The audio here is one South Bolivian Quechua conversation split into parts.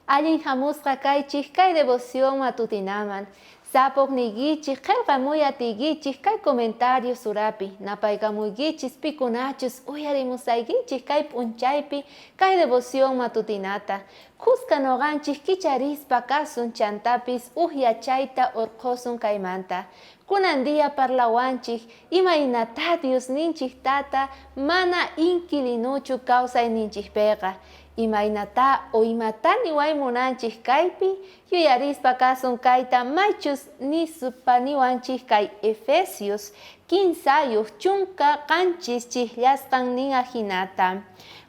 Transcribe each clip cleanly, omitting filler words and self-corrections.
Allin hamusqa kaychik kay devoción matutinaman. Sapojniykichik qhelqamuy atiykichik kay comentario surapi, napaykamuykichis pikunachus uyarimusaykichik kay p'unchaypi kay devoción matutinata. Khuska noqanchik kicharispa kasun chantapis uj yachayta orqhosun kaymanta. Kunan día parlawanchik imaynatá Diosninchik Tata mana inquilinochu kawsayninchikpiqa. Imaynatá o imatá niway munanchik kaypi yuyarispa kasun kayta maychus nispa niwanchik kay Efesios kinsayoj 17 chijllasqan nin ajinata,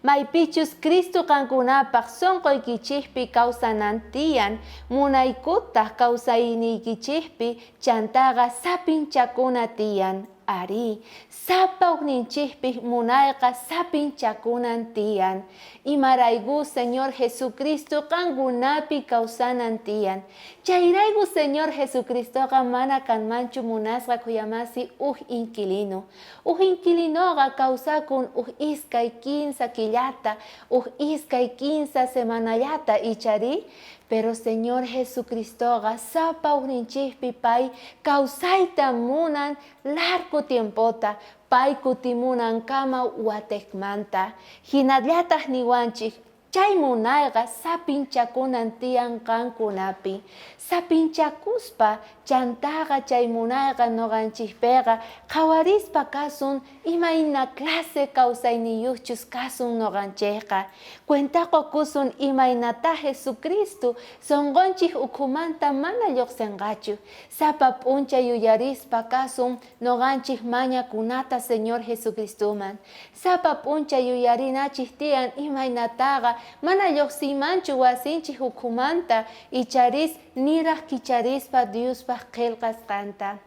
Maypichus Cristo qankunapaj sonqoykichejpi kawsanan tiyan, munaykutaj kawsayniykichejpi chantaqa sapinchakuna tiyan. Arí, sapa ujninchejpis munayqa sapinchakunan tiyan. Imarayku Señor Jesucristo qankunapi kawsanan tiyan. Chayrayku Señor Jesucristoqa mana kanmanchu munasqa khuyamasi uj inquilino. Uj inquilinoqa kawsakun uj iskay kinsa killata, uj iskay kinsa semanallata, icharí? Pero Señor Jesucristoqa sapa ujninchejpi pay kawsayta munan largo tiempota, pay kutimunankama watejmanta. Jinallataj niwanchej, Chay munayqa sapinchakunan tiyan qankunapi. Sapinchakuspa, chantaqa chay munayqa noqanchejpeqa qhawarispa kasun imayna clase kawsayniyojchus kasun noqanchejqa. Cuenta qokusun imaynatá Jesucristo sonqonchej ukhumanta mana llojsenqachu. Sapa p'unchay yuyarispa kasun noqanchej mañakunata Señor Jesucristoman. Sapa p'unchay yuyarinachej tiyan imaynataqa mana llojsiymanchu wasinchej ukhumanta icharis niraj kicharispa Diospaj qhelqasqanta.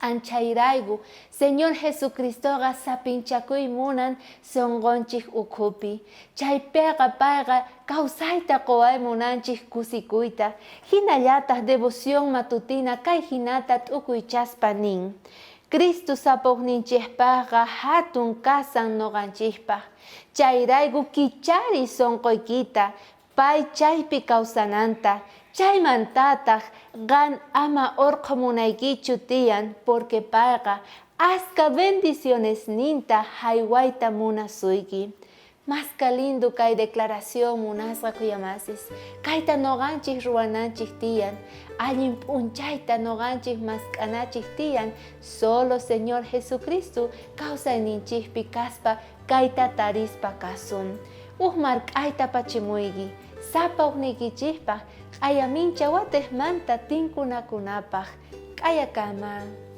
Anchayrayku, Señor Jesucristoqa sapinchakuy munan sonqonchej ukhupi. Chaypeqa payqa kawsayta qoway munanchej kusikuyta. Jinallataj devoción matutina kay jinata t'ukuychaspa nin, Cristo sapojninchejpajqa jatun kasan noqanchejpaj. Chayrayku kichariy sonqoykita, pay chaypi kawsananta. Chaymantataj qan ama orqhomunaykichu tiyan, porque payqa askha bendicionesninta jaywayta munasuyki. Maska lindo kay declaración munasqa khuyamasis. Kayta noqanchej ruwananchej tiyan. Allin p'unchayta noqanchej mask'anachej tiyan, solo Señor Jesucristo kawsayninchejpi kaspa kayta tarispa kasun. Uj mark'ayta pachimuyki, sapa ujniykichejpaj q'aya mincha watejmanta tinkunakunapaj. Q'ayakama.